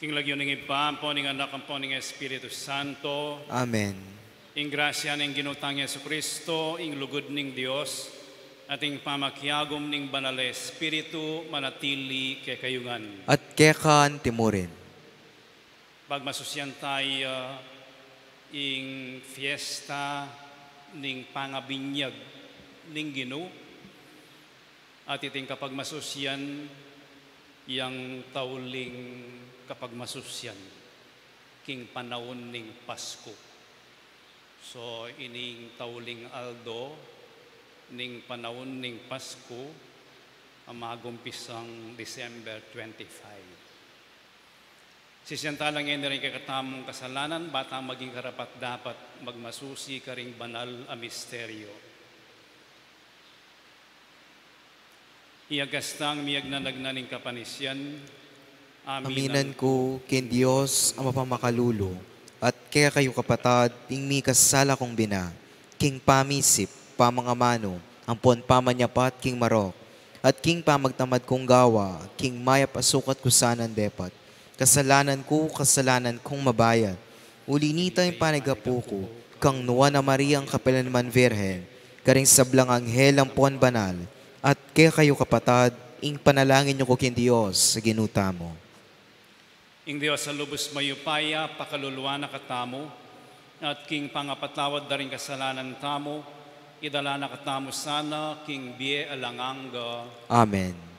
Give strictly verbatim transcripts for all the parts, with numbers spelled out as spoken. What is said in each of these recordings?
King lagyu ning Ibpa, ampo ning Anak, ampo ning Espiritu Santo. Amen. Ing grasya ning Ginu tang Jesucristo, ing lugud ning Dios, at ing pamakiagum ning Banal a Espiritu manatili kekayu ngan. At keka anti mu rin. Pagmasusyan taya ing fiesta ning pangabinyag ning Ginu, at iting kapagmasusyan yang tauling kapagmasusyan king panaun ning Pasku. So, ining tauling aldo ning panaun ning Pasku a magumpisang December twenty-five. Sisian tala ngeni ring kekatamung kasalanan, ba tang maging karapat-dapat magmasusi karing banal a misteryo. Iyagkas tang miyagnanagnan ning kapanisian. Aminan ku king Dios a mapamakalulu, at kekayu kapatad, ing mikasala kung bina, king pamisip, pamangamanu, ampon pamanyapat king marok, at king pamagtamad kung gawa king mayap a sukat ku sanang depat. Kasalanan ku, kasalanan kung mabayat. Uli nita ing panagapu ku kang Nuan a Mariang kapilanman Virgen, karing sablang anghel ampon banal, at kekayu kapatad, ing panalangin yu ku king Dios a Ginu tamu. Ing Dios a lubus mayupaya pakaluluan na katamu, at king pangapatawad da ring kasalanan tamu, idala na katamu sana king bie alang angga. Amen.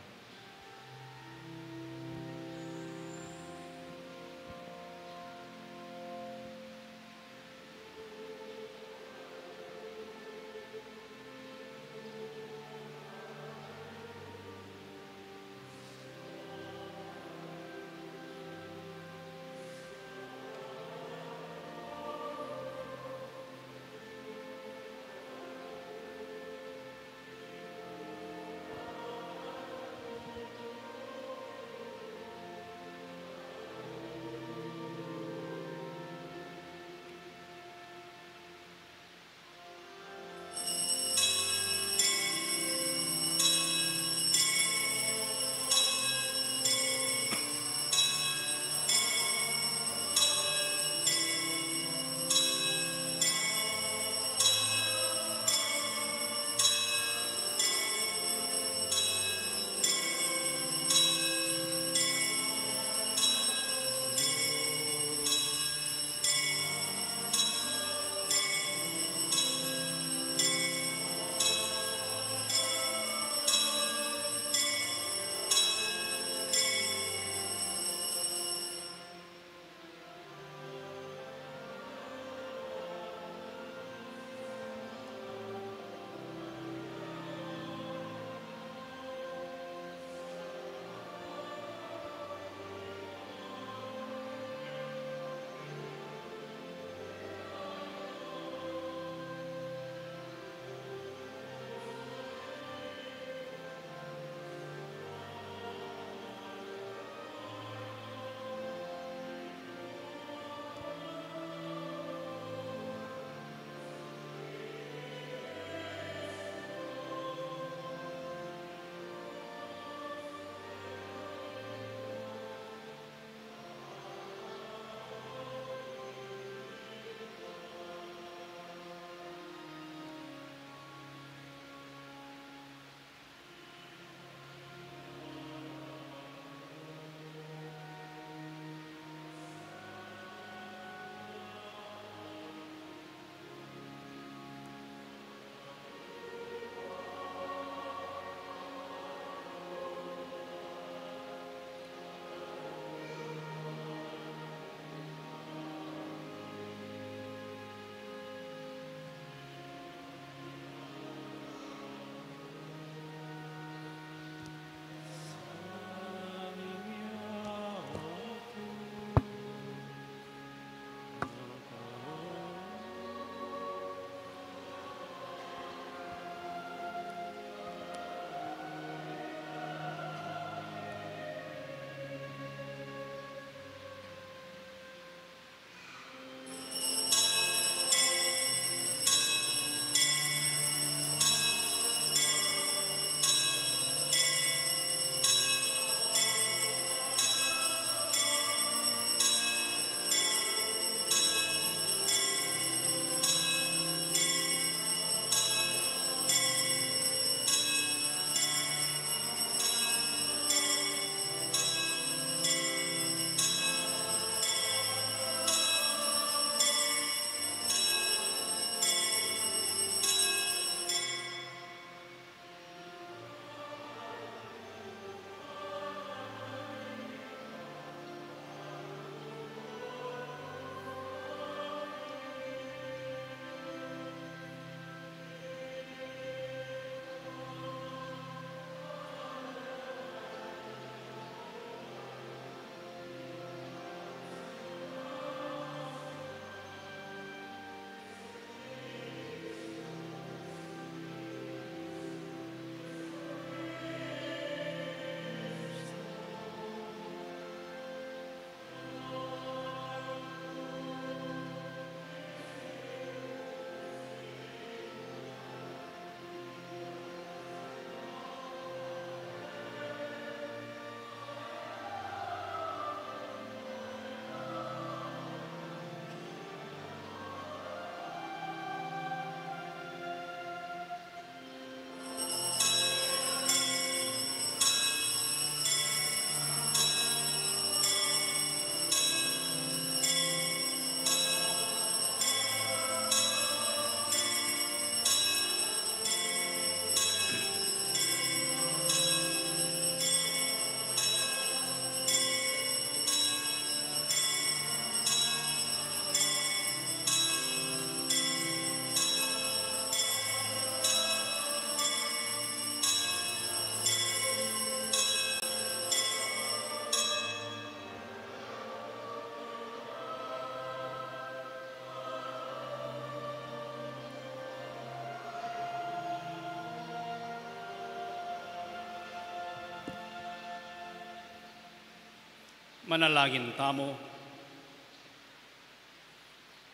Manalangin tamu.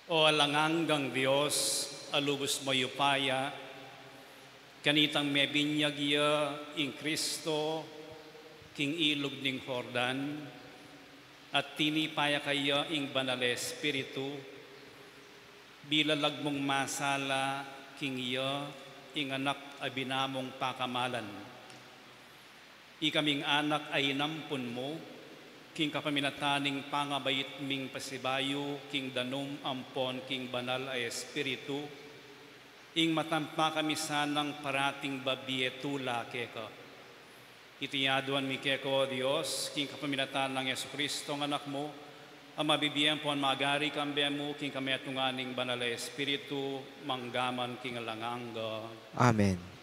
O alang anggang Dios, a lubus mayupaya, kanitang mebinyag ya ing Kristo king ilug ning Jordan, at tinipa ya kaya ing Banal a Espiritu, bilalag mung masala king iya ing anak a bina mung pakamalan. Ikaming anak a inampun mu, king kapamilatan ning pangabait ming pasibayu king danum ampon king Banal a Espiritu, ing matampa kami sanang parating babie tula keka. Iti aduan mi keka, O Dios, king kapamilatan nang Jesucristo, Anak mu, a mabibie ampon magari kambe mu king kametungan ning Banal a Espiritu, mangga man king alang angga. Amen.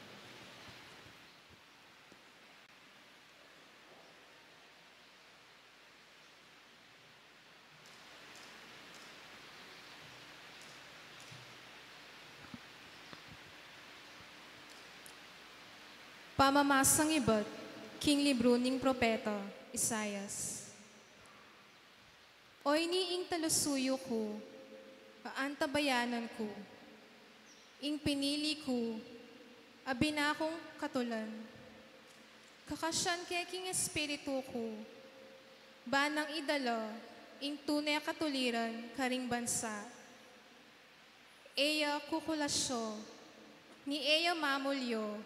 Pamamasang ibat king libru ning propeta Isaias. Oyni ing talusuyu ku, a antabayanan ku, ing pinili ku, a bina kung katulan. Kakasyan ke king espiritu ku, ba nang idala ing tune katuliran karing bansa. E ya kukulasyo, ni e ya mamulyo,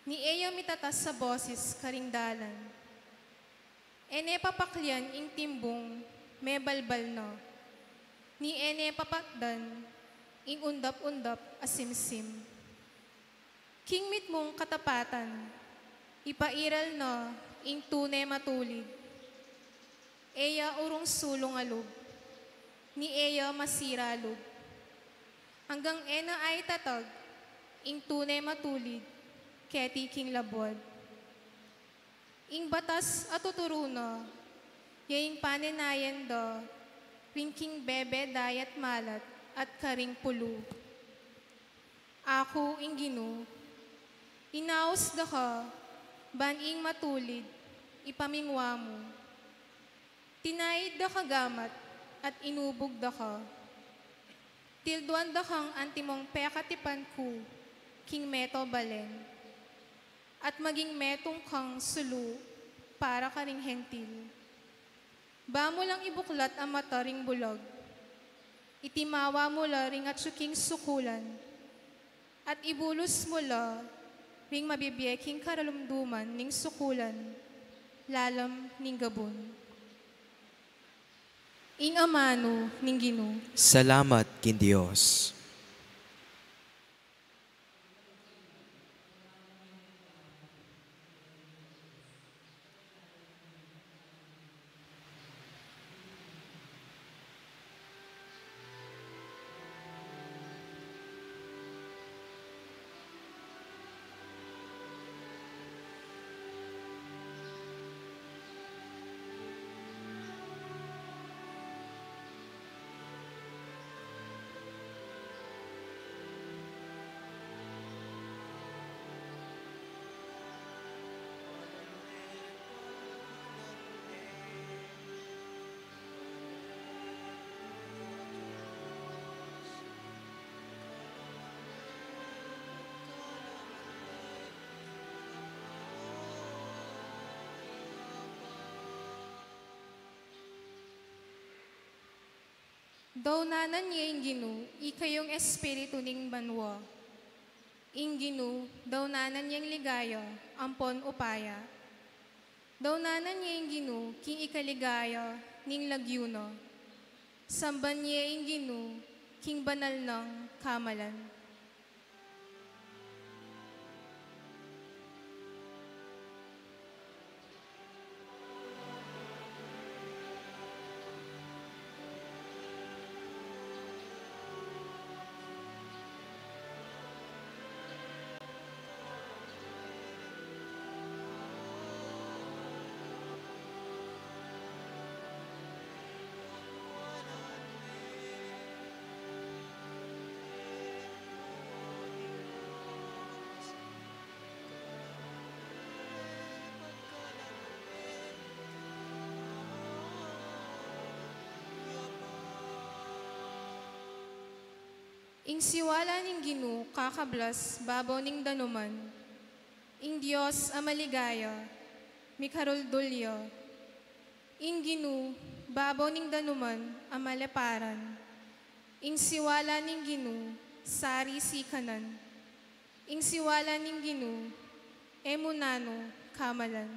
ni e ya mitatas a bosis karing dalan. E ne papaklian ing timbung mebalbal na, ni e ne papatdan ing undap-undap a simsim. King mitmung katapatan, ipairal na ing tune matulid. E ya urung sulung a lub, ni e ya masira lub. Anggang e na aitatag ing tune matulid keti king labuad. Ing batas a tuturu na, ya ing panenayan da ring king bebe dayat malat at karing pulu. Aku ing Ginu, inaus da ka ban ing matulid ipamingwa mu. Tinaid da ka gamat at inubug da ka. Tilduan da kang antimong pekatipan ku king meto balen, at maging metung kang sulu para karing Hentil. Ba mu lang ibuklat a mata ring bulag, itimawa mu la ring atyu king sukulan, at ibulus mu la ring mabibie king karalumduman ning sukulan lalam ning gabun. Ing amanu ning Ginu. Salamat king Dios. Daunanan ye ing Ginu, ikayung espiritu ning banua. Ing Ginu, daunanan yeng ligaya ampon upaya. Daunanan ye ing Ginu king ikaligaya ning lagyu na. Samban ye ing Ginu king banal nang kamalan. Ing siwala ning Ginu kakablas babaw ning danuman. Ing Dios a maligaya, mikaruldul ya. Ing Ginu babaw ning danuman a maleparan. Ing siwala ning Ginu sari sikanan. Ing siwala ning Ginu e mu nanu kamalan.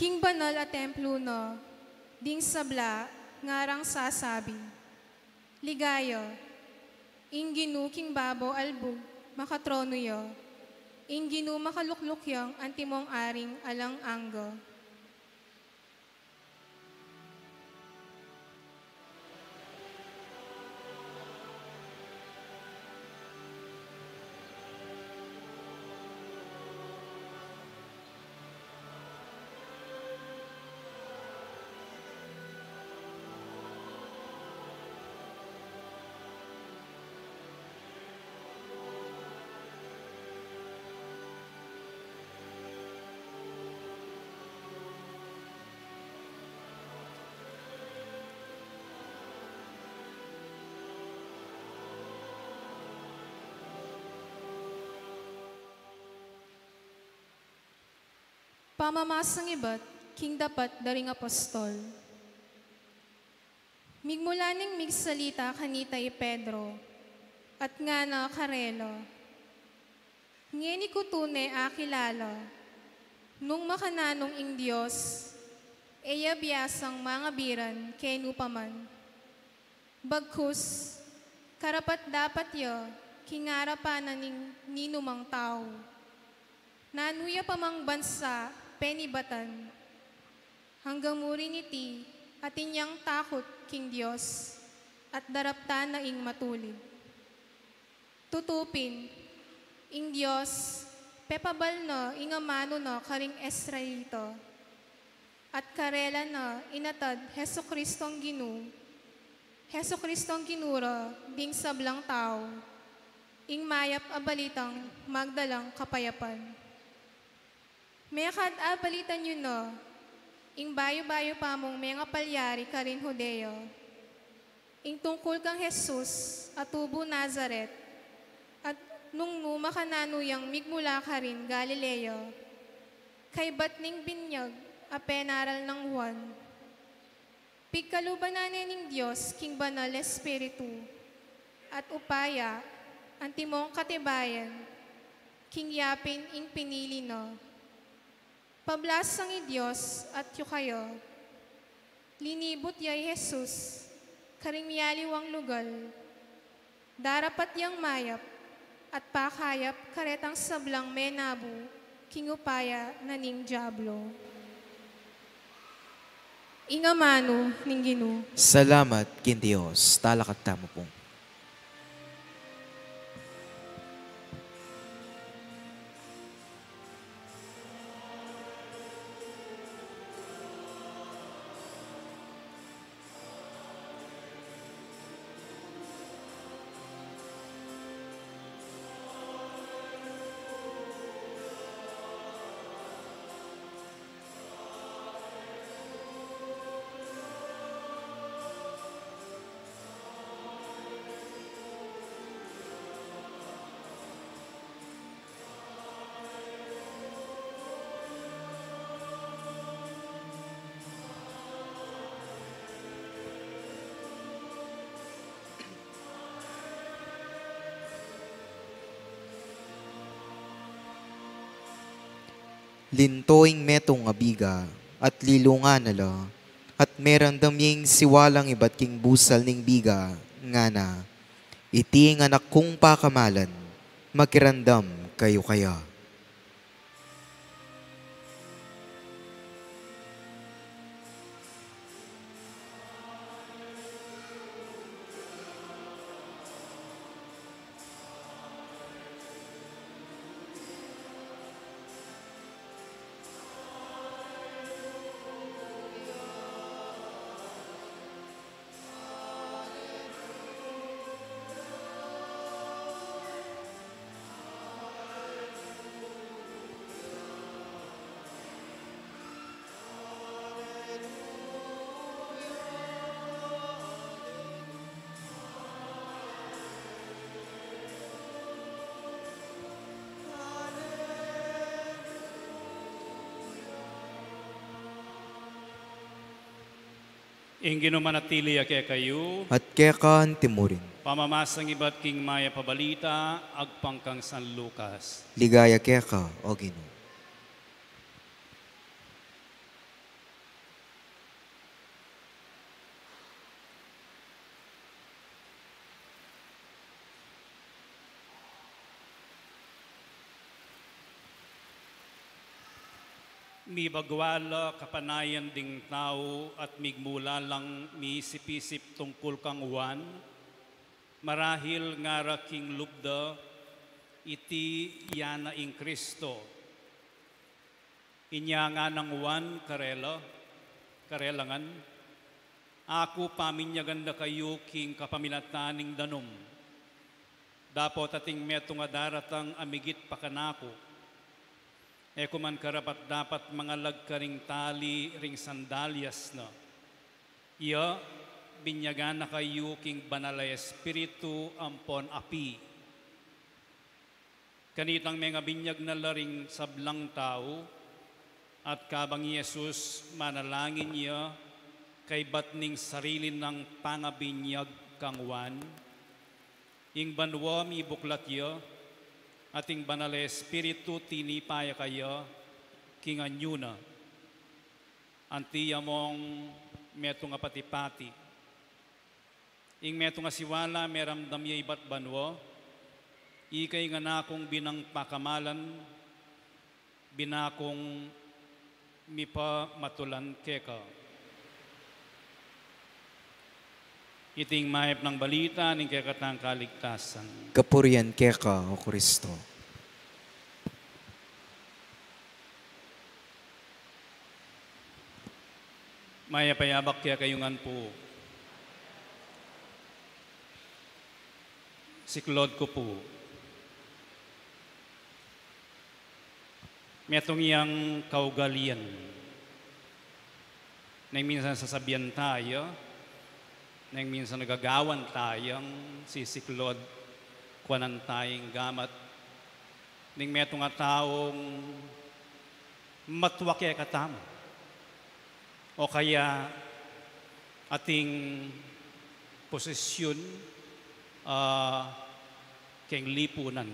King banal a templo na, ding sabla ngarang sasabi, ligaya, ing Ginu king babaw albug makatronu ya, ing Ginu makalukluk yang antimong aring alang angga. Pamamasang ibat king dapat da ring apostol. Migmula ning migsalita kanita i Pedro, at ngana karela, ngeni ku tune akilala, nung makananung ing Dios e ya biasang mangabiran kenu pa man. Bagkus, karapat-dapat ya king arapan na ning ninumang tau. Nanu ya pa mang bansa penibatan. Anggang muri niti, atin yang takut king Dios, at daraptan na ing matulid. Tutu pin, ing Dios pepabal na ing amanu na karing Israelita, at karela na inatad Jesucristong Ginu, Jesucristong Ginu ra ding sablang tau, ing mayap a balitang magdalang kapayapan. Mekad abalitan yu na ing bayu-bayu pa mung mengapalyari karin Judea, ing tungkul kang Jesus a tubu Nazaret, at nung nu makananu yang migmula karin Galilea, kaybat ning binyag a penaral nang Juan. Pigkaluban na ne ning Dios king Banal Espiritu, at upaya, antimong katibayan, king yapin ing pinili na. Pablasang i Dios atyu kaya. Linibut ya i Jesus karing miyaliwang lugal. Darapat yang mayap at pakayap karetang sablang menabu king upaya na ning Diablo. Ing amanu ning Ginu. Salamat king Dios. Talakad tamu pung. Linto ing metung a biga at lilungan na la, at merandam ya ing siwalang ibat king busal ning biga, ngana, iti ing anak kung pakamalan, makiramdam kayu kaya. Ing Ginu manatili ya kekayu. At keka antimurin. Pamamasang ibat king Mayap a Balita agpang kang San Lucas. Ligaya keka, O Ginu. Mibagwa la kapanayan ding tau at migmula lang miisip-isip tungkul kang Juan, marahil ngara king lub da, iti ya na ing Kristo. Inya ngana nang Juan karela, karela ngan, Aku paminyagan da kayu king kapamilatan ning danum. Dapot ating metung a daratang a migit pa kanaku. E ku man karapat-dapat mangalag karing tali ring sandalyas na. Iya, binyagan na kayu king Banal a Espiritu ampon api. Kanitang mengabinyag na la ring sablang tau, at kabang i Jesus manalangin ya kaybat ning sarili nang pangabinyag kang Juan, ing banua mibuklat ya, at ing Banal a Espiritu tinipa ya kaya king anyu na. Anti ya mong metung a pati-pati. Ing metung a siwala meramdam ya ibat banua, ika ing Anak kung binang pakamalan, bina kung mipamatulan keka. Iti ing Mayap a Balita ning kekatang kaligtasan. Kapurian keka, O Kristo. Mayap a yabak kekayu ngan pu. Siklaud ku pu. Metung yang kaugalian. Neng minsan sasabian taya, neng minsan gagawan tayang sisiklaud, kuanan tayang gamat, ning metung a taung matua kekatamu, o kaya ating posisyun, ah, keng lipunan.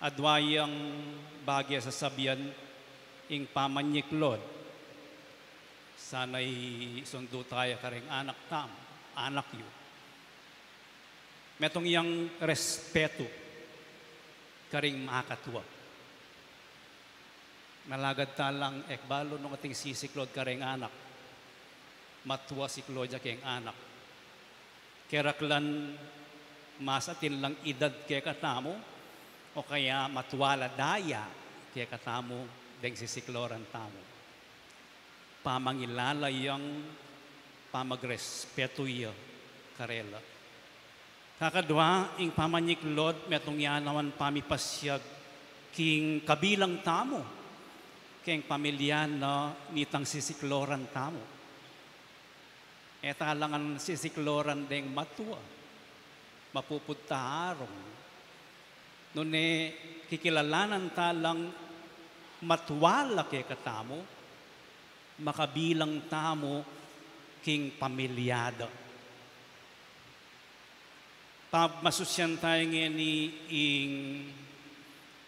Adwa yang bage a sasabian, ing pamanyiklaud. Sana isundu taya kareng anak tam, anak yu. Metung yang respetu karing makatua. Malagad talang e ku balu nung ating sisiklaud kareng anak, matua siklaud ya keng anak. Keraklan mas atin lang idad kekatamu, o kaya matua la daya kekatamu deng sisiklauran tamu. Pamangilala yang pamagrespetu ya karela. Kakadwa, ing pamanyiklaud metung ya naman pamipasyag king kabilang tamu, keng pamilya na nitang sisiklauran tamu. E ta la ngan sisiklauran deng matua, mapupud ta arung. Nune kikilalanan ta lang matua la kekatamu, makabilang tamu king pamilya da. Pamasusyan taya ngeni ing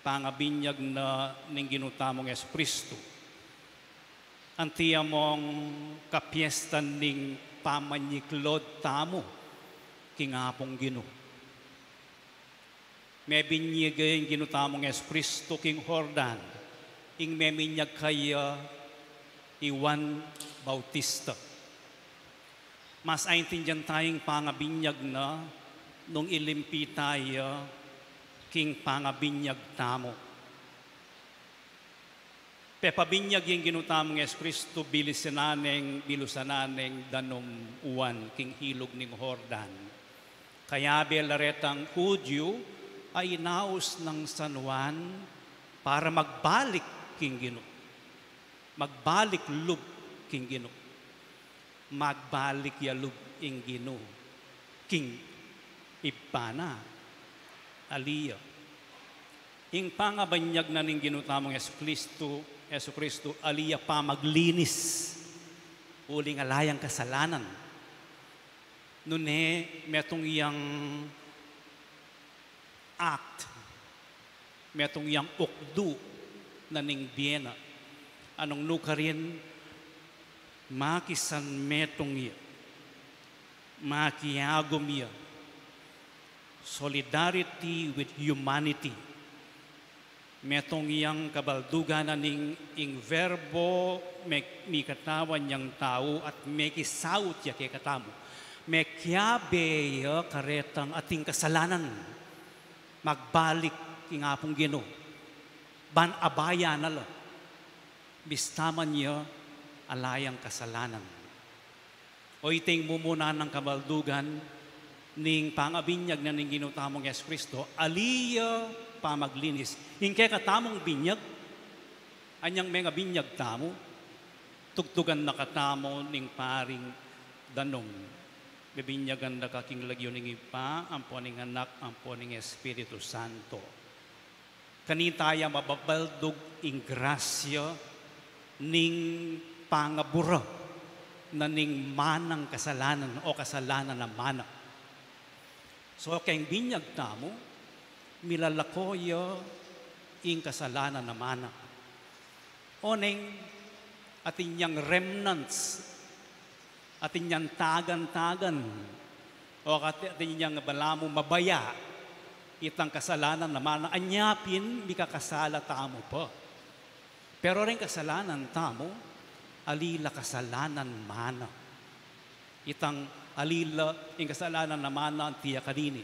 pangabinyag na ning Ginu tamung Jesucristo. Anti ya mong kapiestan ning pamanyiklaud tamu king Apung Ginu. Mebinyag ya ing Ginu tamung Jesucristo king Jordan, ing meminyag kaya i Juan Bautista. Mas aintindian taya ing pangabinyag na nung ilimpi taya king pangabinyag tamu. Pepabinyag ya ing Ginu tamung Jesucristo, bilisan na neng, bilusan na neng danum Juan king ilug ning Jordan. Kayabe la retang Judio a inaus nang San Juan para magbalik king Ginu. Magbalik lub king Ginu. Magbalik ya lub ing Ginu king Ibpa na. Ali ya. Ing pangabinyag na ning Ginu tamung Jesucristo, Jesucristo, ali ya pamaglinis. uling ala yang kasalanan. Nune metung yang act, metung yang ukdu na ning bie na. Nung nukarin, makisan metung ya, makiagum ya, solidarity with humanity. Metung yang kabaldugan na ning ing verbo me-, mikatawan yang tau at mekisaut ya kekatamu. Mekiabe ya karetang ating kasalanan. Magbalik ing Apung Ginu. Ban abayan na la. Bista man ya ala yang kasalanan. O iting mumuna nang kabaldugan ning pangabinyag na ning Ginu tamung Jesucristo, ali ya pamaglinis. Ing kekatamung binyag, anyang mengabinyag tamu, tugtugan na katamu ning paring danum. Bibinyagan da ka king lagyu ning Ibpa, ampo ning Anak, ampo ning Espiritu Santo. Kanita ya mababaldug ing grasya ning pangabura na ning manang kasalanan o kasalanan a mana. So, keng binyag tamu, milalako ya ing kasalanan a mana. Oneng atin yang remnants, atin yang tagan-tagan, o kat-, atin yang balamu mabaya itang kasalanan a mana, anya pin mikakasala tamu pa. Pero ring kasalanan tamu, ali la kasalanan mana. Itang ali la ing kasalanan a mana, anti ya kanini.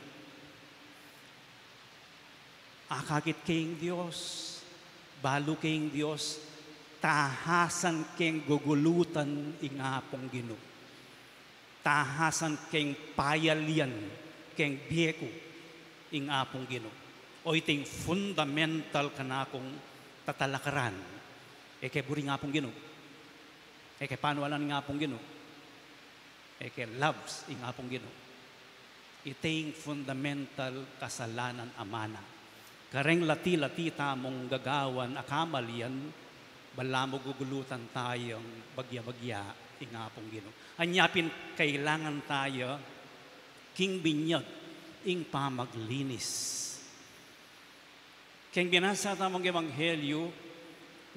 Akakit keng Dios, balu keng Dios, tahasan keng gugulutan ing Apung Ginu. Tahasan keng payalian keng bie ku ing Apung Ginu. O iting fundamental kanakung tatalakaran. E ke buri ing Apung Ginu. E ke panualan ing Apung Ginu. E ke loves ing Apung Ginu. Iting fundamental kasalanan a mana. Kareng lati-lati tamung gagawan a kamalian, balamu gugulutan tayang bagya-bagya ing Apung Ginu. Anya pin kailangan taya king binyag ing pamaglinis. Keng binasa tamung ebanghelyu,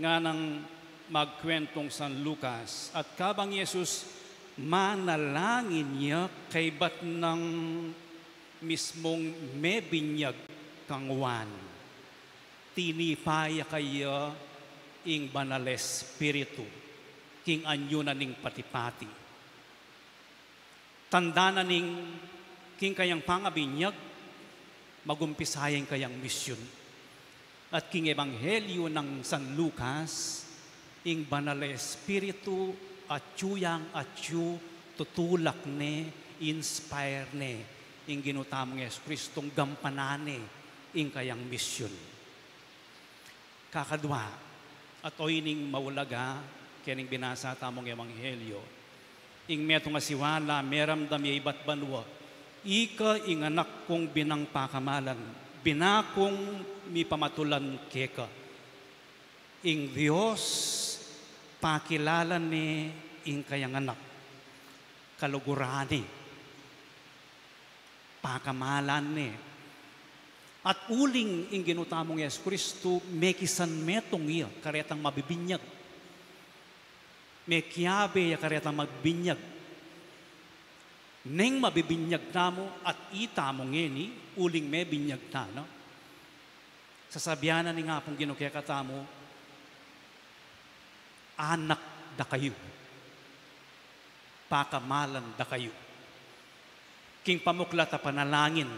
nganang magkuentong San Lucas, at kabang Jesus manalangin ya kaybat nang mismung mebinyag kang Juan, tinipa ya kaya ing Banal Espiritu, king anyu na ning pati-pati. Tanda na ning king kayang pangabinyag, magumpisa ya ing kayang misyun. At king Ebanghelyo nang San Lucas, ing Banal a Espiritu atyu yang atyu tutulak ne, inspire ne ing Ginu tamung Jesucristong gampanan ne ing kayang misyun. Kakadwa, at oyni ing maulaga kening binasa tamung ebanghelyo. Ing metung a siwala, meramdam ya ibat banua, ika ing anak kung binang pakamalan, bina kung mipamatulan keka. Ing Dios pakilala ne ing kayang anak, kaluguran ne, pakamalan ne. At uling ing Ginu tamung Jesucristo, mekisan metung ya karetang mabibinyag. Mekiabe ya karetang mabibinyag. Neng mabibinyag tamu at itamu ngeni, uling mebinyag tana, sasabian na ning Apung Ginu kekatamu, anak da kayu. Pakamalan da kayu. King pamuklat a panalangin,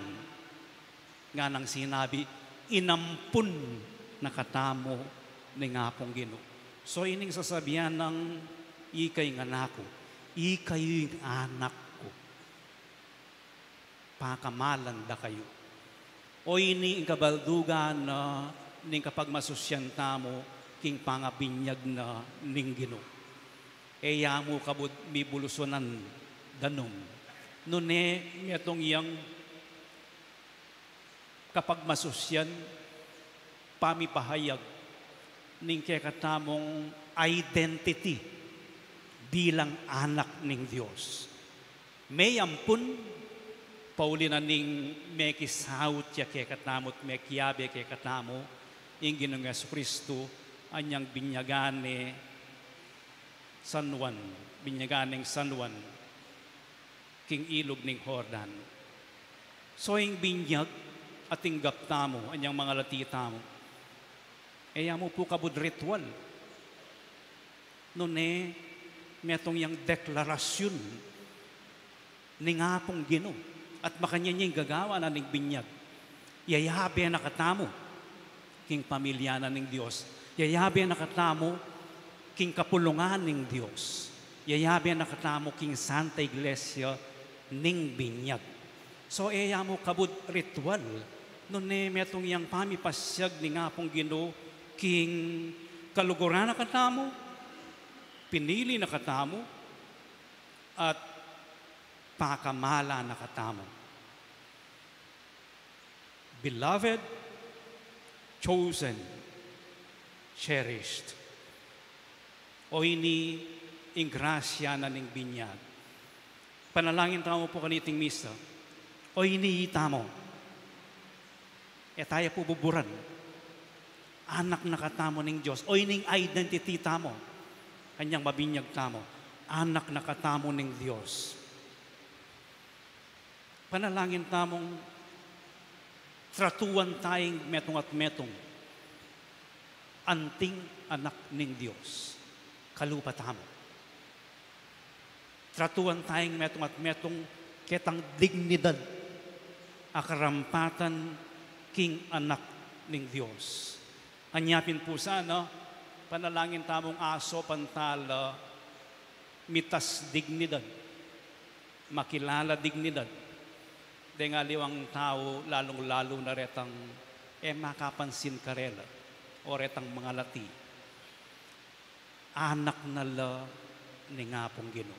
nganang sinabi, inampun na katamu ning Apung Ginu. So, ining sasabian nang, ika ing anak ku, ikayu ing anak ku. Pakamalan da kayu. Oyni ing kabaldugan na ning kapagmasusyan tamu king pangabinyag na ning Ginu. E ya mu kabud mibulusunan danum. Nune metung yang kapagmasusyan, pamipahayag ning kekatamung identity. bilang anak ning Dios. Meyampun, pauli na ning mekisaut ya kekatamu at mekiabe kekatamu ing Ginung Jesucristo, anyang binyagan ne San Juan, binyagan neng San Juan king ilug ning Jordan. So ing binyag a tinggap tamu, anyang mangalati tamu, e ya mu pu kabud ritual. Nune, metung yang deklarasyun ning Apung Ginu, at makanyan ya ing gagawan na ning binyag. Yayabe na katamu king pamilya na ning Dios. Yayabe na katamu king kapulungan ning Dios. Yayabe na katamu king Santa Iglesia ning binyag. So, e ya mu kabud ritual, nune metung yang pamipasyag ning Apung Ginu king kaluguran na katamu, pinili na katamu, at pakamala na katamu. Beloved, chosen, cherished. O ini ing grasya na ning binyag. Panalangin tamu pu kaniting misa. O ini itamu. E taya pu buburan. Anak na katamu ning Dios. O ini ing identity tamu. Kanyang mabinyag tamu. Anak na katamu ning Dios. Panalangin tamung tratuan tayang metung at metung anting anak ning Dios. Kalupa tamu. Tratuan tayang metung at metung ketang dignidad a karampatan king anak ning Dios. Anya pin pu sana, panalangin tamung asopan tala mitas dignidad, makilala dignidad. Deng aliwang tau, lalung-lalu na retang e makapansin karela o retang mangalati, anak na la ning Apung Ginu.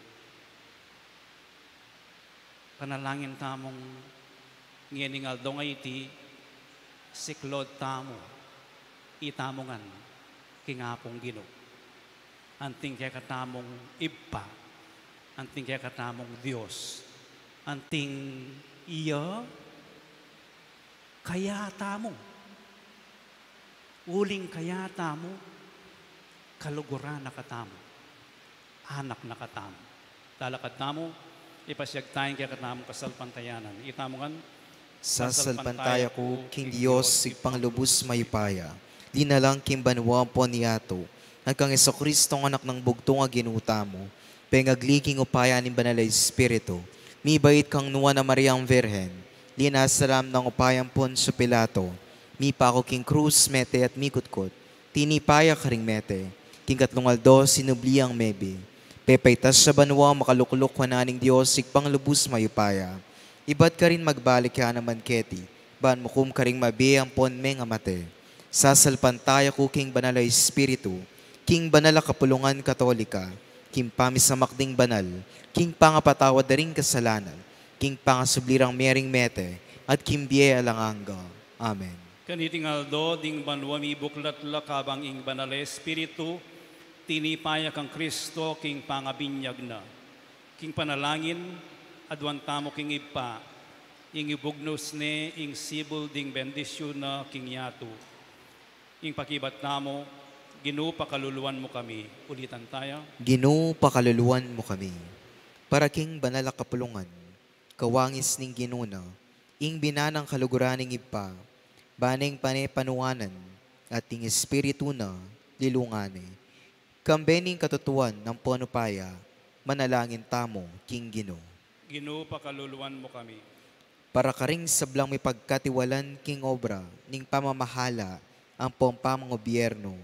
Panalangin tamung ngening aldo a iti, siklaud tamu, itamu ngan king Apung Ginu. Anting kekatamung Ibpa, anting kekatamung Dios, anting iya kaya tamu. Uling kaya tamu, kaluguran na katamu, anak na katamu. Talakad tamu, ipasyag tayang kekatamung kasalpantayanan. Itamu ngan, sasalpantaya ku king Dios, Ibpang lubus mayupaya, linalang king banua ampon yatu, at kang Jesucristo, Anak nang bugtung a Ginu tamu, pengagli king upaya ning Banal a Espiritu, mibait kang Nuan a Mariang Virgen, linasa la nang upaya ampon Poncio Pilato, mipaku king krus, mete at mikutkut, tinipa ya karing mete, king katlung aldo sinubli yang mebie, pepaitas ya banua, makalukluk wanan ning Dios Ibpang lubus mayupaya, ibat karin magbalik ya naman keti, ban mukum karing mabie ampon mengamate. Sasalpantaya ku king Banal a Espiritu, king banal a kapulungan Katolika, king pamisamak ding banal, king pangapatawad da ring kasalanan, king pangasubli rang merimete, at king bie alang angga. Amen. Kaniting aldo ding banua mibuklat la kabang ing Banal a Espiritu tinipa ya kang Kristo king pangabinyag na. King panalangin, aduan tamu king Ibpa, ing ibugnus ne ing sibul ding bendisyun na king yatu. Ing pakibat tamu, Ginu, pakaluluan mu kami. Ulitan taya. Ginu, pakaluluan mu kami. Para king banal a kapulungan, kawangis ning Ginu na, ing binanang kaluguran ning Ibpa, ba neng panepanuanan, at ing Espiritu na, lilungan ne. Kambe ning katutuan ampon upaya, manalangin tamu king Ginu. Ginu, pakaluluan mu kami. Para karing sablang mipagkatiwalan king obra ning pamamahala ampon pamangobyernu,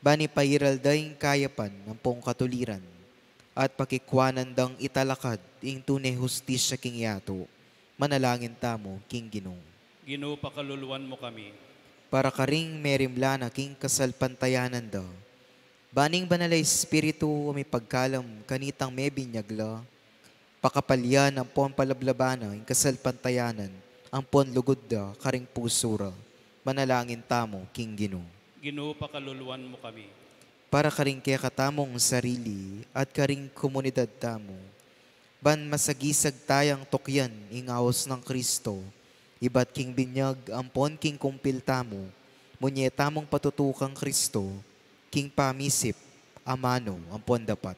ban ipairal da ing kayapan ampon katuliran, at pakikwanan dang italakad ing tune hustisya king yatu, manalangin tamu king Ginu. Ginu, pakaluluan mu kami. Para karing merimla na king kasalpantayanan da, ba ning Banal a Espiritu a mipagkalam kanitang mebinyag la, pakapalyan ampon palablaban na ing kasalpantayanan ampon lugud da karing pusu ra, manalangin tamu king Ginu. Ginu, pakaluluan mu kami. Para karing kekatamung sarili at karing komunidad tamu, ban masagisag tayang tukyan ing aus nang Kristo, ibat king binyag ampon king kumpil tamu, munye tamung patutu kang Kristo, king pamisip, amanu, ampon dapat.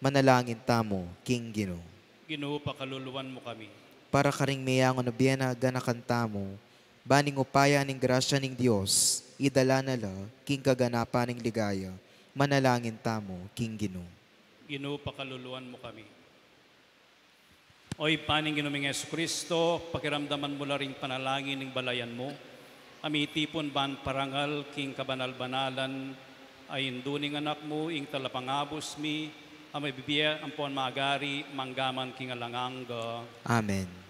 Manalangin tamu king Ginu. Ginu, pakaluluan mu kami. Para karing meyangu na bie na ganakan tamu, ban ing upaya ning grasya ning Dios, idala na la king kaganapan ning ligaya. Manalangin tamu king Ginu. Ginu, pakaluluan mu kami. O Ibpa ning Ginu ming Jesucristo, pakiramdaman mu la ring panalangin ning balayan mu, a mitipun ban parangal king kabanal-banalan a Indu ning Anak mu, ing Talapangabus mi, a mabibie ampon magari mangga man king alang angga. Amen.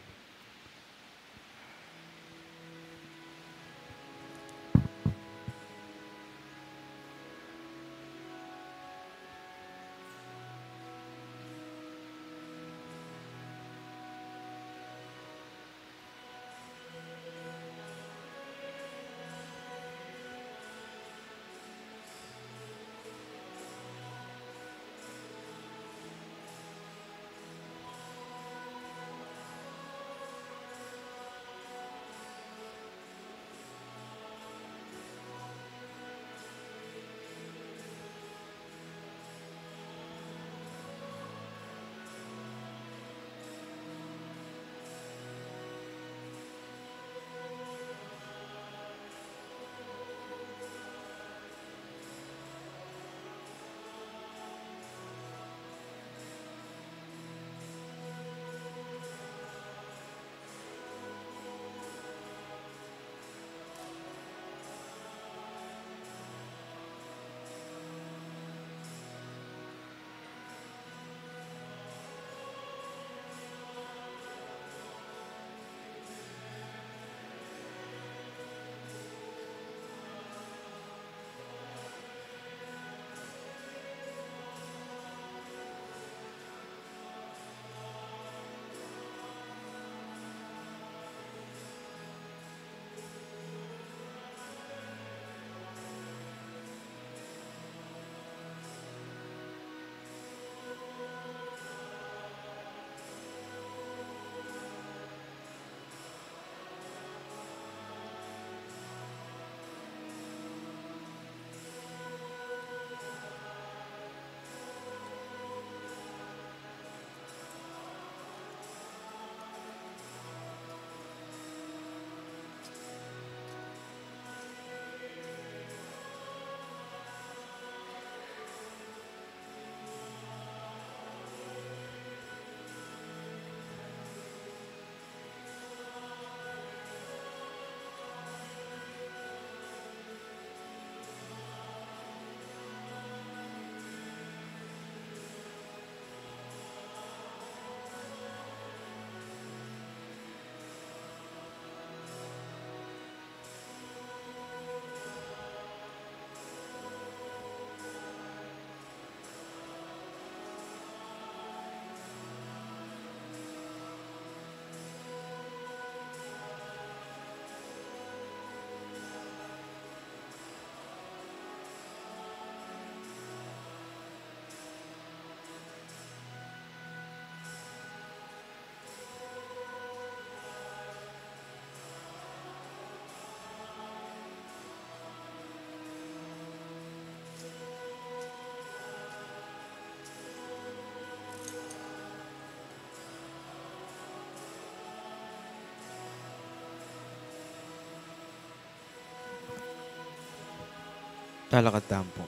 Talakad tamu pu.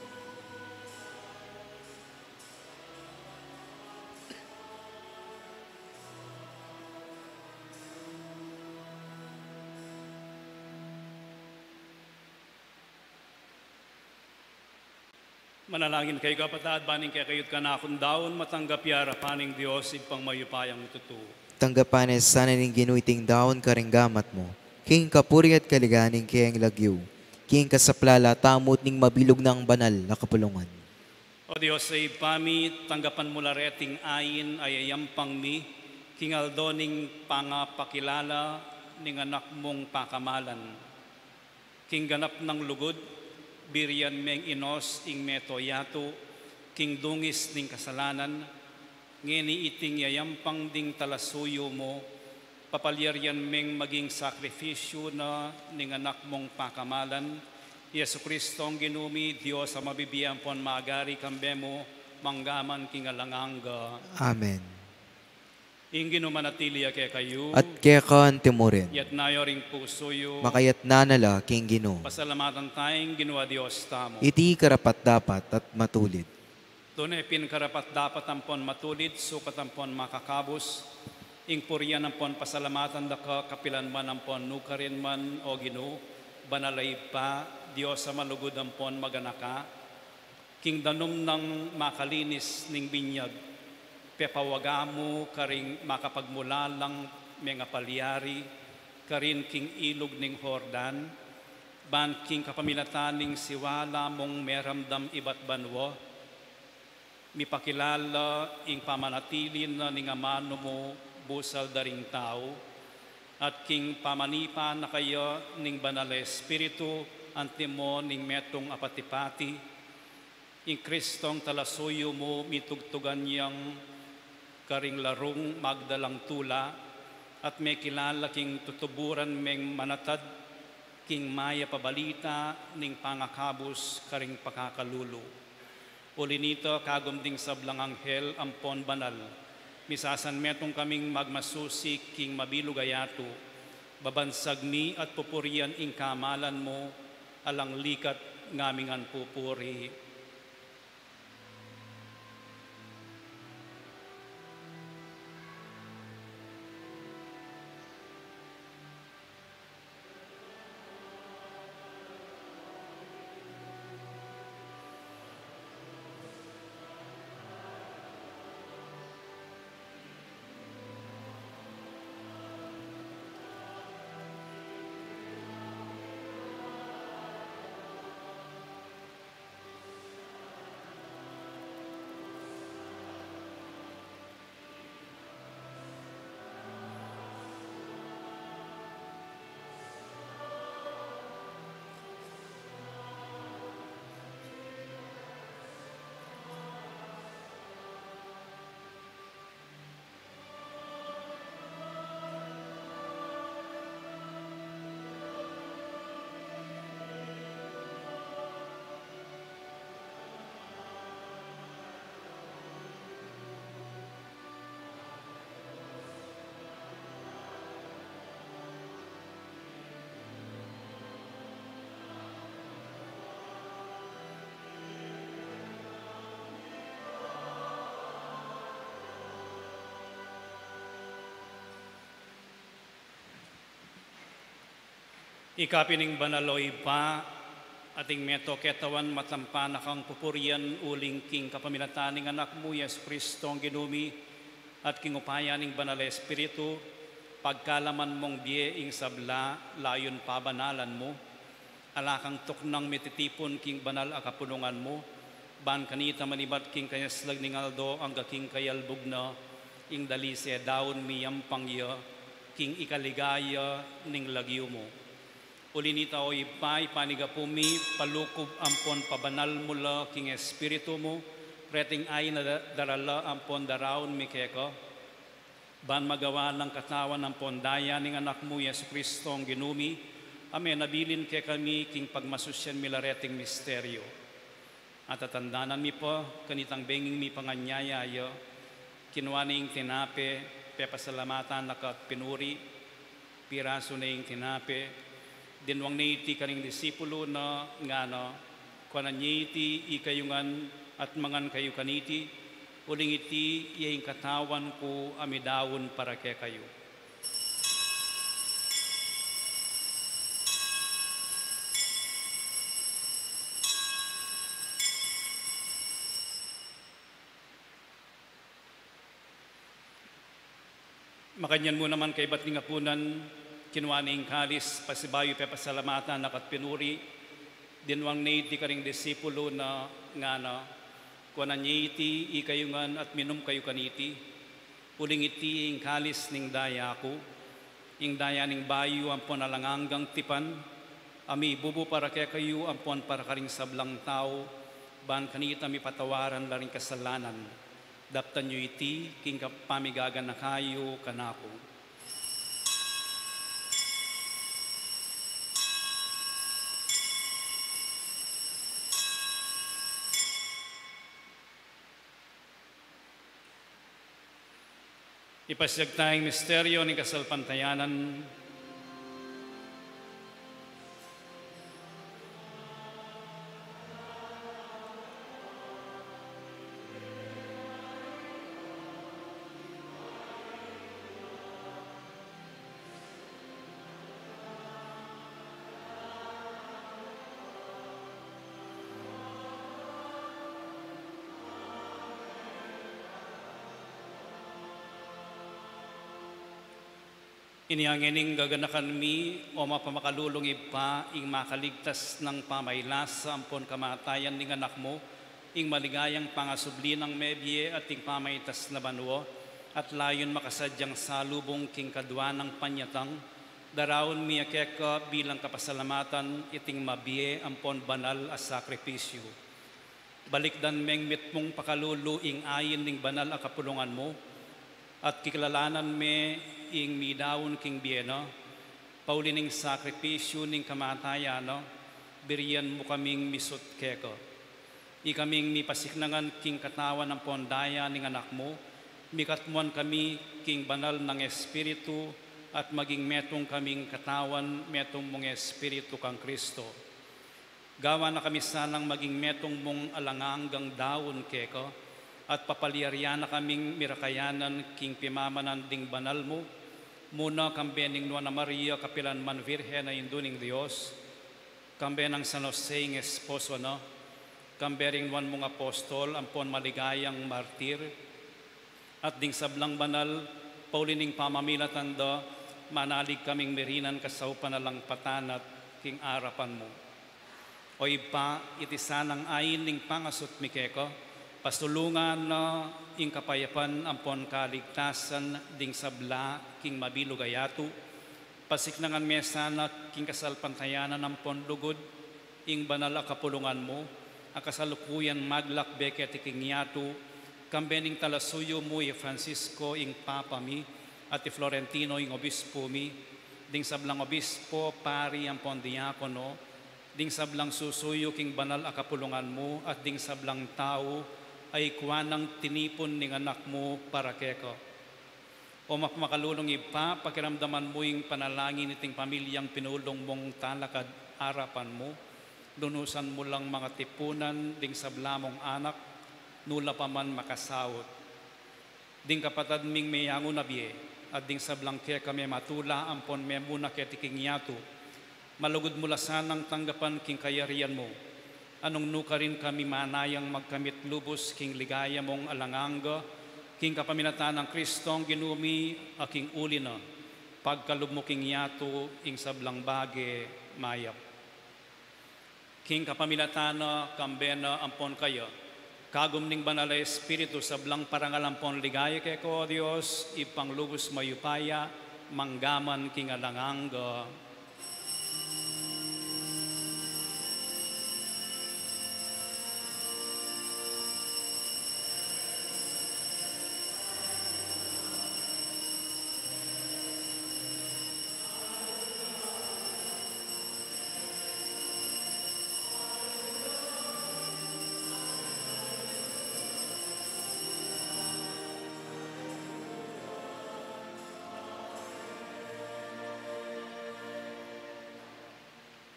Manalangin kayu, kapatad, ban ing kekayu't kanakung daun matanggap ya king arapan ning Dios Ibpang mayupayang tutu. Tanggapan na sana ning Ginu iting daun karing gamat mu, king kapurian at kaligayan ning kayang lagyu, king kasaplalan tamu at ning mabilug nang banal a kapulungan. O Dios a Ibpa mi, tanggapan mu la reting ain a yayampang mi, king aldo ning pangapakilala ning Anak mung pakamalan. King ganap nang lugud, Birian meng inus ing meto yatu king dungis ning kasalanan, ngeni iting yayampang ding talasuyu mu, papalyarian meng maging sakrifisyu na ning Anak mung pakamalan, Jesucristong Ginu mi, Dios a mabibie ampon magari kambe mu, mangga man king alang angga. Amen. Ing Ginu manatili ya kekayu. At keka antimurin. Yatna yu ring pusu yu. Makayatna na la king Ginu. Pasalamatan taya ing Ginu a Dios tamu. Iti karapat-dapat at matulid. Tune pin karapat-dapat ampon matulid, sukat ampon makakabus, ing purian ampon pasalamatan da ka kapilan man ampon nukarin man, O Ginu, banal a Ibpa, Dios a malugud ampon maganaka, king danum nang makalinis ning binyag, pepawaga mu karing makapagmulalang mengapalyari karin king ilug ning Jordan, ban king kapamilatan ning siwala mung meramdam ibat banua, mipakilala ing pamanatili na ning amanu mu busal da ring tau, at king pamanipa na kaya ning Banal a Espiritu, antimo ning metung a pati-pati, ing Kristong talasuyu mu mitugtugan yang karing larung magdalang tula, at mekilala king tutuburan meng manatad king mayap a balita ning pangakabus karing pakakalulu. Uli nita, kagum ding sablang anghel ampon banal, misasanmetung kaming magmasusi king mabilug a yatu, babansag mi at pupurian ing kamalan mu, alang likat ngaming ngan pupuri. Ika pin ing banal, o Ibpa, at ing meto ketawan matampa na kang pupurian uling king kapamilatan ning Anak mu, Jesu Kristong Ginu mi, at king upaya ning Banal a Espiritu, pagkalaman mung bie ing sabla, layun pabanalan mu, ala kang tuknang mititipun king banal a kapunungan mu, ban kanita manibat king kanyaslag ning aldo angga king kayalbug na, ing dalise daun miyampang ya, king ikaligaya ning lagyu mu. Uli nita, o Ibpa, ipanigapu mi, palukub ampon pabanal mu la king Espiritu mu, reting ain a da-, darala ampon daraun mi keka, ban magawa lang katawan ampon daya ning Anak mu, Jesu Kristong Ginu mi, a menabilin kekami king pagmasusian mi la reting misteryu. At tatandanan mi pa, kanitang benging mipanganyaya ya, kinua ne ing tinape, pepasalamatan na ka at pinuri, pirasu ne ing tinape, dinwang ne iti karing disipulu na, ngana, kuanan ye iti ikayu ngan at mangan kayu kaniti, uling iti ya ing katawan ku a midaun para kekayu. Makanyan mu naman kaibat ning apunan, kinua ne ing kalis, pasibayu pepasalamatan na ka at pinuri, dinwang ne iti karing disipulu na, ngana, kuanan ye iti ikayu ngan at minum kayu kaniti, uling iti ing kalis ning daya ku, ing daya ning bayu ampon alang anggang tipan, A mibubu para kekayu ampon para karing sablang tau, ban kanita mipatawaran la ring kasalanan. Daptan yu iti king kapamigaganaka yu kanaku. Ipasiag taya ing misteryo ning kasalpantayanan. Inya ngening gaganakan mi, o mapamakalulung Ibpa, ing makaligtas nang pamailasa ampon kamatayan ning Anak mu, ing maligayang pangasubli nang mebie at ing pamaitas na banua, at layun makasadyang salubung king kadua nang panyatang, daraun mi ya keka bilang kapasalamatan iting mabie ampon banal a sakripisyu. Balikdan meng mitmung pakalulu ing ain ning banal a kapulungan mu, at kikilalanan me ing midaun king bie na, pauli ning sakripisyu ning kamatayan na, birian mu kaming misut keka. Ikaming mipasiknangan king katawan ampon daya ning Anak mu, mikatmuan kami king banal nang Espiritu, at maging metung kaming katawan, metung mung Espiritu kang Kristo. Gawan na kami sanang maging metung mung alang anggang daun keka, at papalyarian na kaming mirakayanan king pimamanan ding banal mu, muna kambe ning Nuan a Maria, kapilan man Virgen a Indu ning Dios, kambe nang San Jose ing esposo na, kambe ring nuan mung apostol ampon maligayang martir, at ding sablang banal, pauli ning pamamilatan da, manalig kaming mirinan kasaupan alang patanat king arapan mu. O Ibpa, iti sanang ain ning pangasut mi keka, pasulungan na ing kapayapan ampon kaligtasan ding sabla king mabilug a yatu, pasiknangan me sana king kasalpantayanan ampon lugud ing banal a kapulungan mu, a kasalukuyan maglakbe keti king yatu, kambe ning talasuyu mu i Francisco ing Papa mi, at i Florentino ing obispu mi, ding sablang obispo, pari ampon diakono, ding sablang susuyu king banal a kapulungan mu, at ding sablang tau a ikua nang tinipun ning Anak mu para keka. O mapamakalulung Ibpa, pakiramdaman mu ing panalangin iting pamilyang pinulung mung talakad arapan mu, lunusan mu lang mangatipunan ding sabla mung anak, nu la pa man makasaut. Ding kapatad ming meyangu na bie, at ding sablang keka mematula ampon memuna keti king yatu, malugud mu la sanang tanggapan king kayarian mu. Nung nukarin kami manayang magkamit lubus king ligaya mung alang angga, king kapamilatan nang Kristong Ginu mi, a king uli na, pagkalub mu king yatu ing sablang bage mayap. King kapamilatan na, kambe na ampon kaya, kagum ning Banal a Espiritu, sablang parangal ampon ligaya keka, O Dios, Ibpang lubus mayupaya, mangga man king alang angga.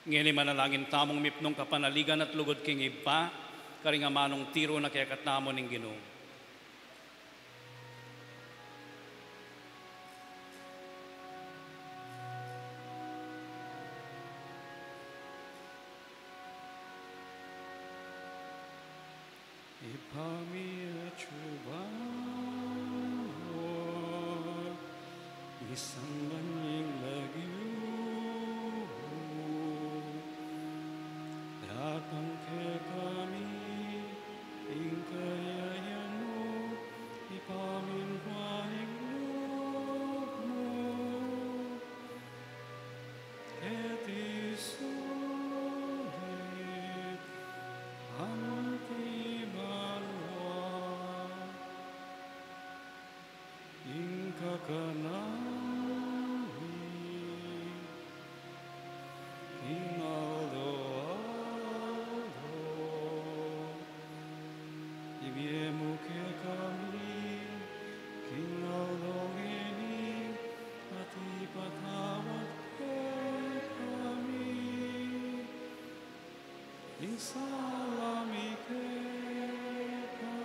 Ngeni manalangin tamung mipnung kapanaligan at lugud king Ibpa, karing amanung tiru na kekatamu ning Ginu. Ibpa mi, atsu ka banua, misamban ya ing lagyu mu, datang kekami ing kayarian mu, ipamintuan ing lub mu keti sulip Sala mi keka,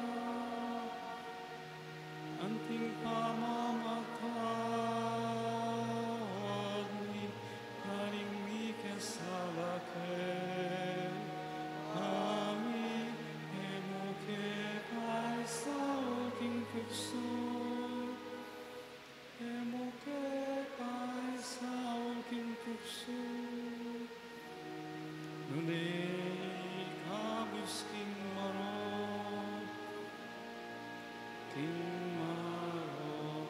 anting pamamatawad mi karing mikasala keka, e mu ke paisaul king tuksu, e mu ke paisaul king tuksu, nune ikabus king marok, king marok.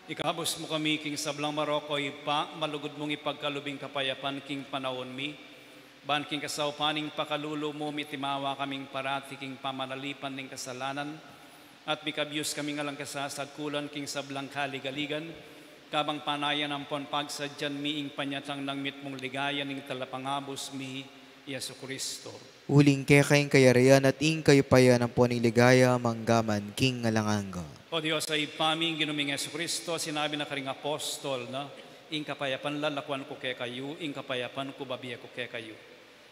Ikabus mu kami king sablang marok, o Ibpa, malugud mung ipagkalub ing kapayapan king panaun mi, ban king kasaupan ning pakalulu mu, mitimawa kaming parati king pamanalipan ning kasalanan, at mikabus kaming alang kasasagkulan king sablang kaligaligan, kabang panayan ampon pagsadyan mi ing panyatang nang mitmung ligaya ning Talapangabus mi, Jesucristo. Uling keka ing kayarian at ing kayupayan ampon ing ligaya manggaman king alang angga. O Dios a Ibpa mi, ing Ginu ming Jesucristo, sinabi na karing apostol na, ing kapayapan la lakuan ku kekayu, ing kapayapan ku babie ku kekayu.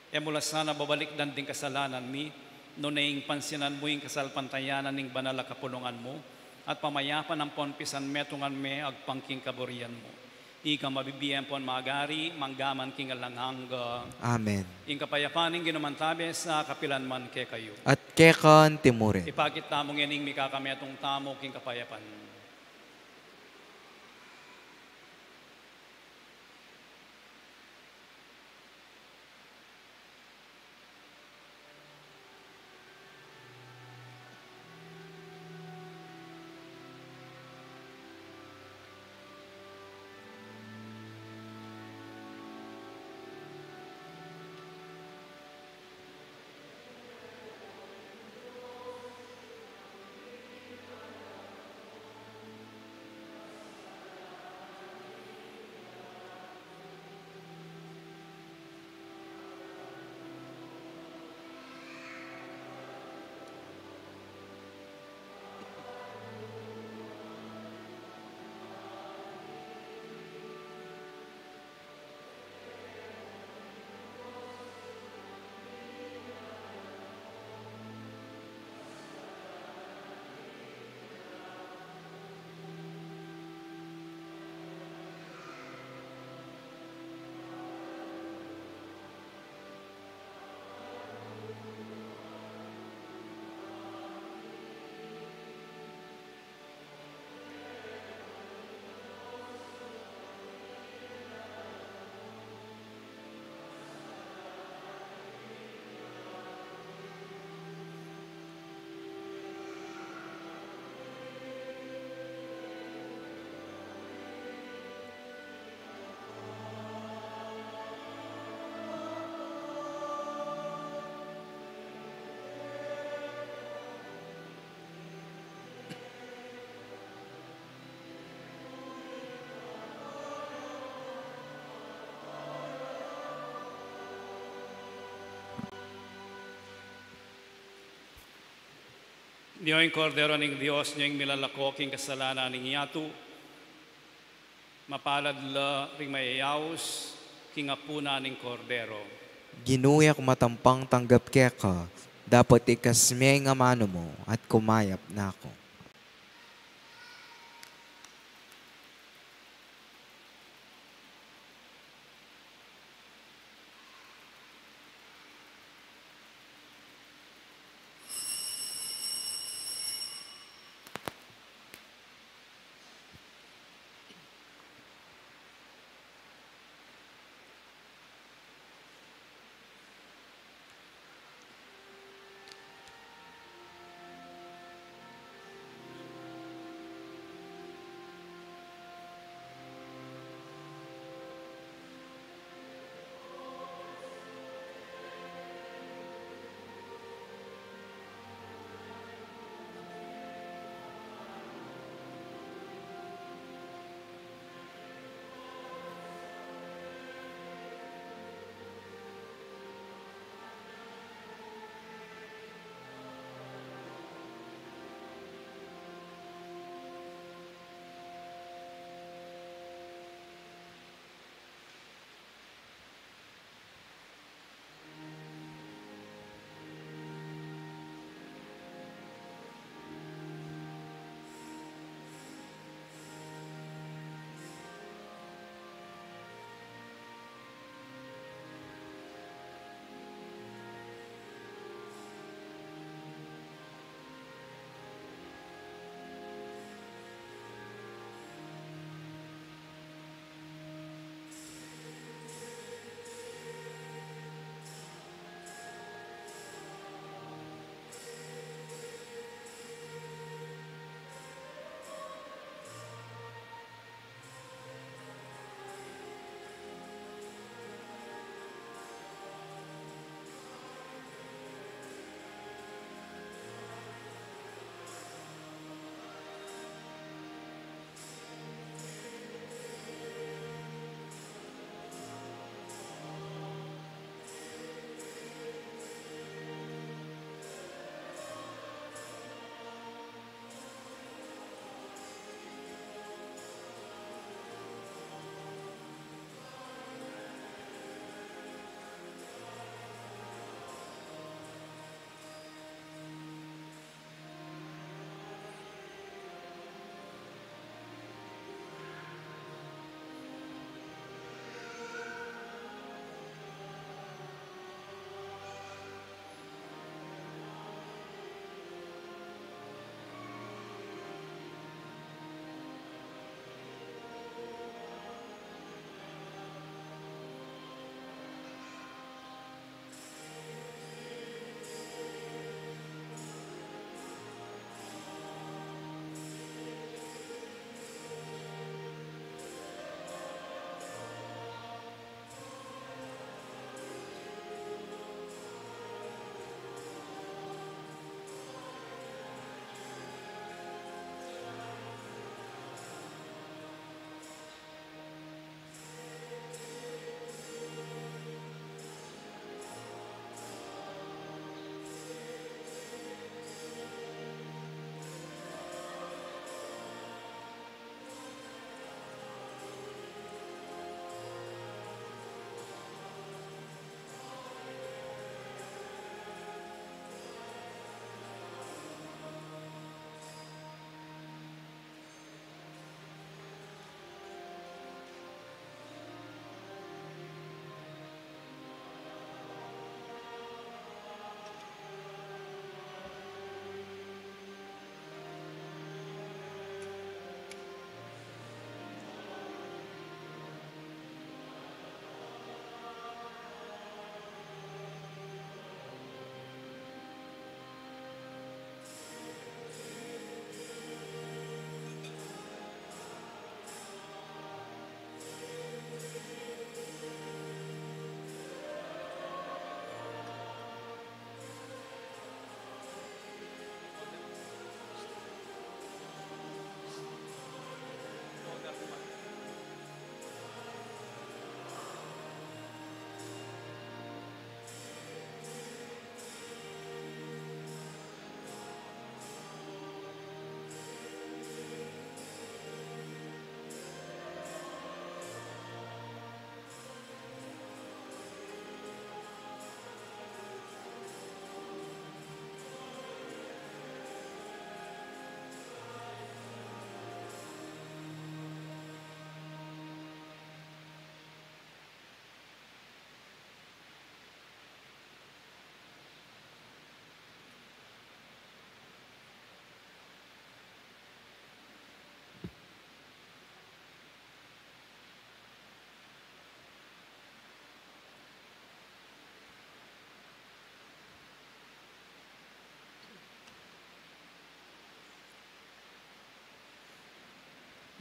E mu la sana babalikdan ding kasalanan mi, nune ing pansinan mu ing kasalpantayanan ning banal a kapulungan mu, at pamayapan ampon pisanmetungan me agpang king kaburian mu. Ika mabibie ampon magari, manggaman king alang angga. Amen. Ing kapayapan ning Ginu mantabe sa kapilan man kekayu. At keka antimurin. Ipakit tamu ngeni ing mikakametung tamu king kapayapan. Nyo ing Kordero ning Dios, nyo ing milalako king kasalanan ning yatu. Mapalad la ring mayayaus king apunan ning Kordero. Ginu, e ku matampang tanggap keka, dapot ikasme ing amanu mu at kumayap na ku.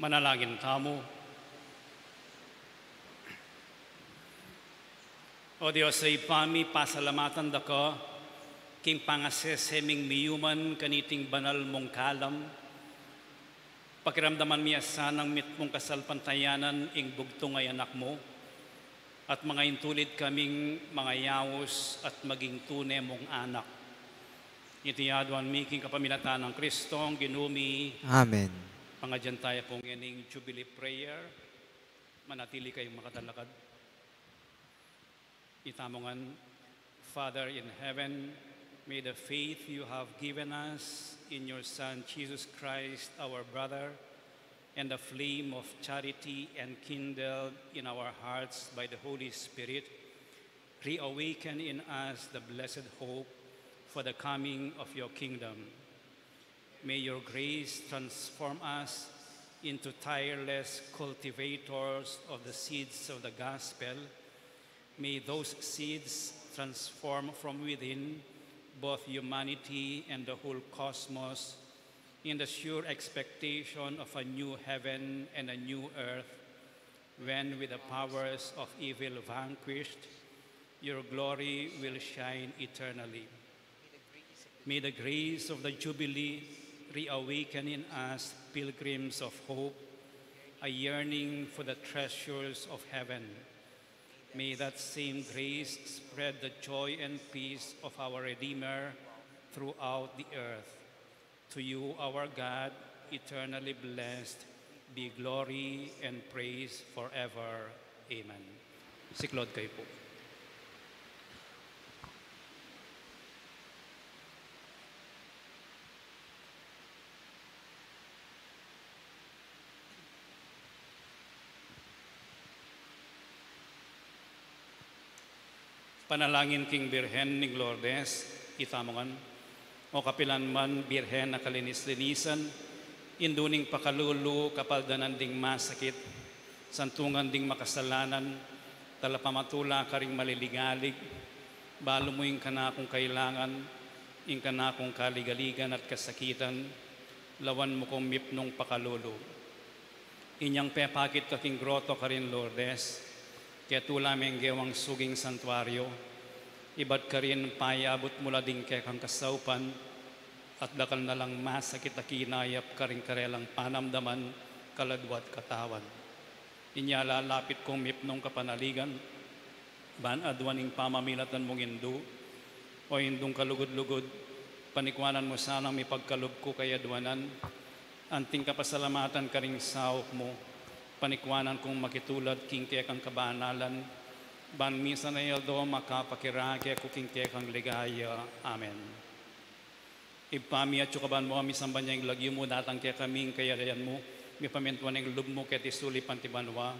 Manalangin tamu. O Dios a Ibpa mi, pasalamatan da ka king pangasese ming miyuman kaniting banal mung kalam. Pakiramdaman mi a sanang mitmung kasalpantayanan ing bugtung a anak mu, at mangaintulid kaming mangayaus at maging tune mung anak. Iti aduan mi king kapamilatan nang Kristong Ginu mi. Amen. Pangadyan taya pu ngening Jubilee Prayer. Manatili kayung makatalakad. Itamu ngan. Father in heaven, may the faith you have given us in your Son, Jesus Christ, our brother, and the flame of charity enkindled in our hearts by the Holy Spirit, reawaken in us the blessed hope for the coming of your kingdom. May your grace transform us into tireless cultivators of the seeds of the gospel. May those seeds transform from within both humanity and the whole cosmos in the sure expectation of a new heaven and a new earth, when, with the powers of evil vanquished, your glory will shine eternally. May the grace of the Jubilee reawaken in us pilgrims of hope, a yearning for the treasures of heaven. May that same grace spread the joy and peace of our Redeemer throughout the earth. To you, our God, eternally blessed, be glory and praise forever. Amen. Siklaud kayu pu. Panalangin king Birhen ning Lourdes. Itamu ngan. O kapilan man Birhen a kalinis-linisan, indu ning pakalulu, kapaldanan ding masakit, santungan ding makasalanan, talapamatula karing maliligalig, balu mu ing kanakung kailangan, ing kanakung kaligaligan at kasakitan, lawan mu kung mipnung pakalulu. Inyang pepakit ka king groto karin Lourdes, ketula me ing gewang suging santuario, ibat karin payabut mu la ding kekang kasaupan, at dakal na lang masakit a kinayap karing karelang panamdaman, kaladwa at katawan. Inya lalapit kung mipnung kapanaligan, ban aduan ing pamamilatan mung indu, o indung kalugud-lugud, panikuanan mu sanang mipagkalub ku kayadwanan, anting kapasalamatan karing saup mu, panikuanan kung makitulad king kekang kabanalan, ban misan a aldo makapakirake ku king kekang ligaya. Amen. Ibpa mi, atsu ka banua, misamban ya ing lagyu mu, datang kekami ing kayarian mu, mipamintuan ing lub mu keti sulip anti banua.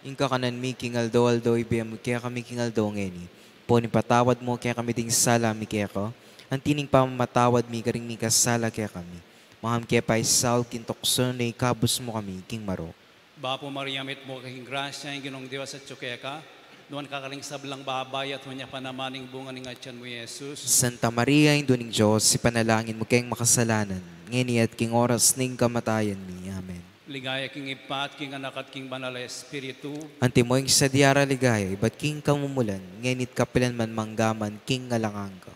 Ing kakanan mi king aldo-aldo ibie mu kekami king aldo ngeni. Ampon ipatawad mu kekami ding sala mi keka, anti ning pamamatawad mi karing mikasala kekami. Manga e mu ke paisaul king tuksu, nune ikabus mu kami king marok. Bapu Maria, mitmu ka king grasya, ing Ginung Dios atsu keka, nuan ka karing sablang babai, at nuan ya pa naman ing bunga ning atian mu, i Jesus. Santa Maria, Indu ning Dios, ipanalangin mu keng makasalanan, ngeni at king oras ning kamatayan mi. Amen. Ligaya king Ibpa, at king Anak, at king Banal a Espiritu. Antimo ing sadya ra ligaya, ibat king kamumulan, ngeni at kapilan man, mangga man king alang angga.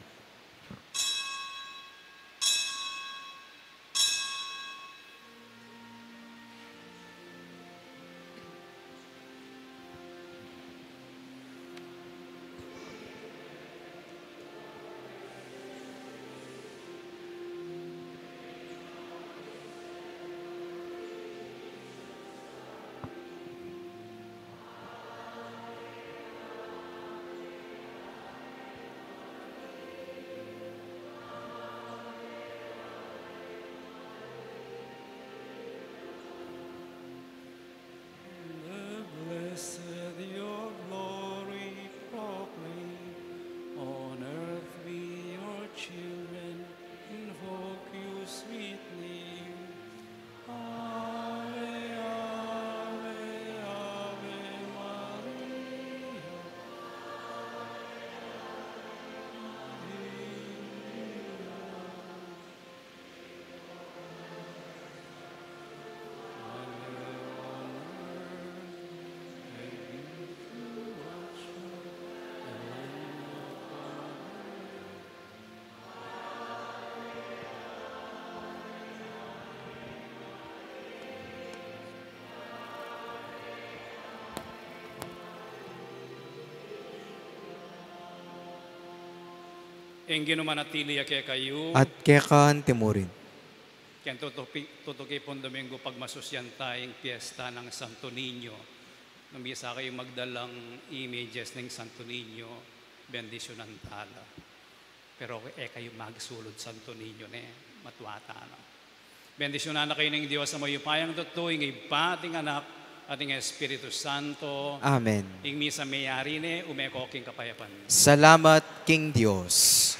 Ing Ginu manatili ya kekayu. At keka antimurin. Keng tutuki, tutuki pung Domingo pagmasusyan ta ing piyesta nang Santo Niño. Nung bisa kayu magdalang images ning Santo Niño, bendisyunan ta la. Pero e kayu magsulud Santo Niño ne, matua ta na. Bendisyunan na kayu ning Dios a mayupayang tutu, ing Ibpa, at ing Anak, at ing Espiritu Santo. Amen. Ing misa meyari ne, ume ko king kapayapan. Salamat king Dios.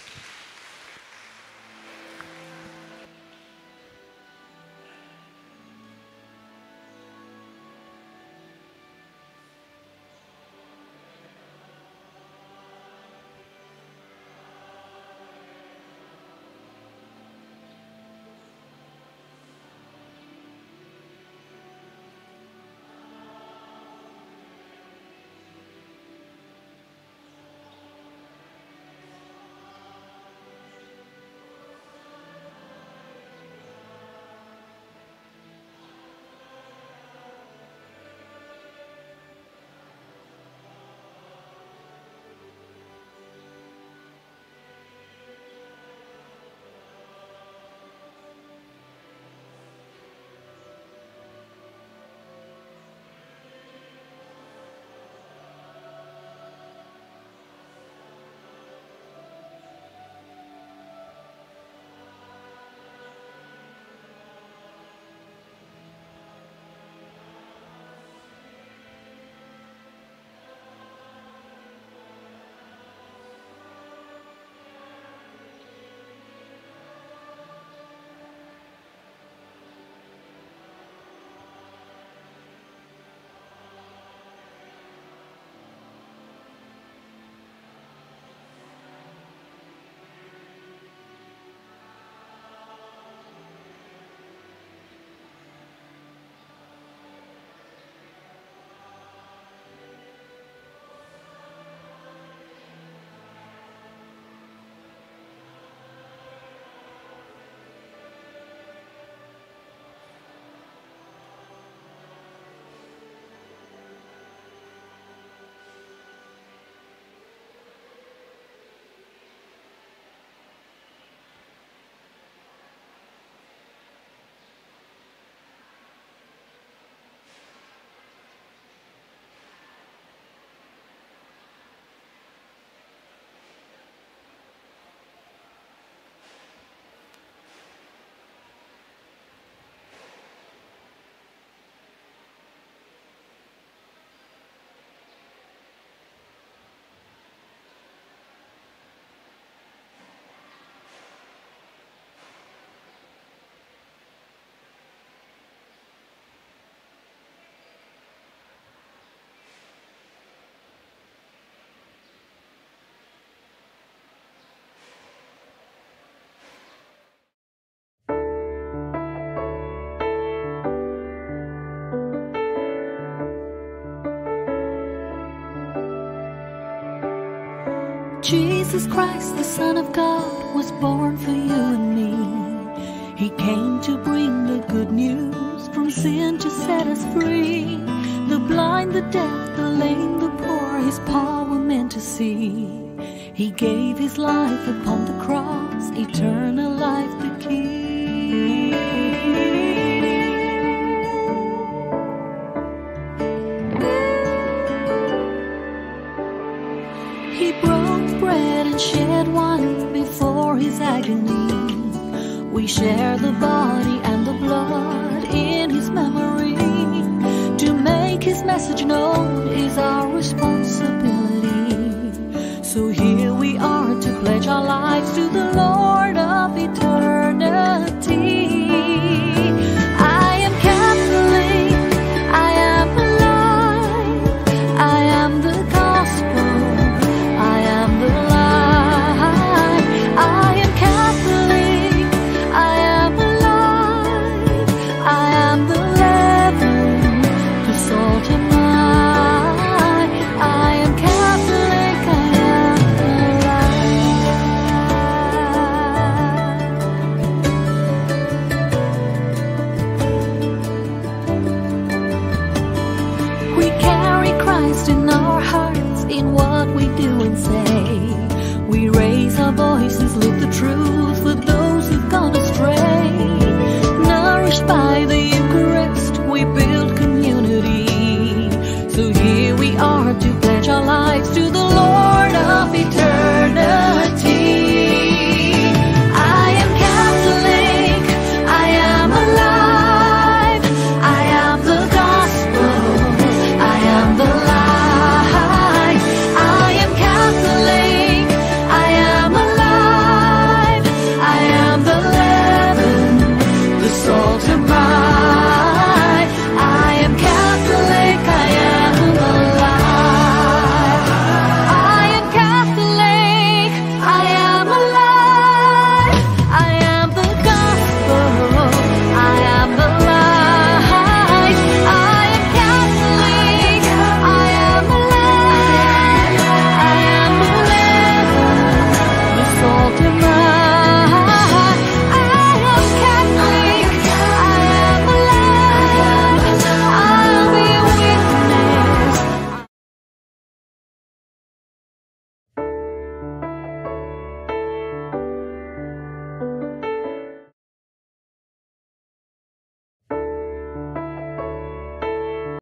Jesus Christ, the Son of God, was born for you and me. He came to bring the good news, from sin to set us free. The blind, the deaf, the lame, the poor, his power men to see. He gave his life upon the cross, eternal life the key. He broke bread and shed wine before his agony. We share the body and the blood in his memory. To make his message known is our responsibility. So here we are to pledge our lives to the Lord.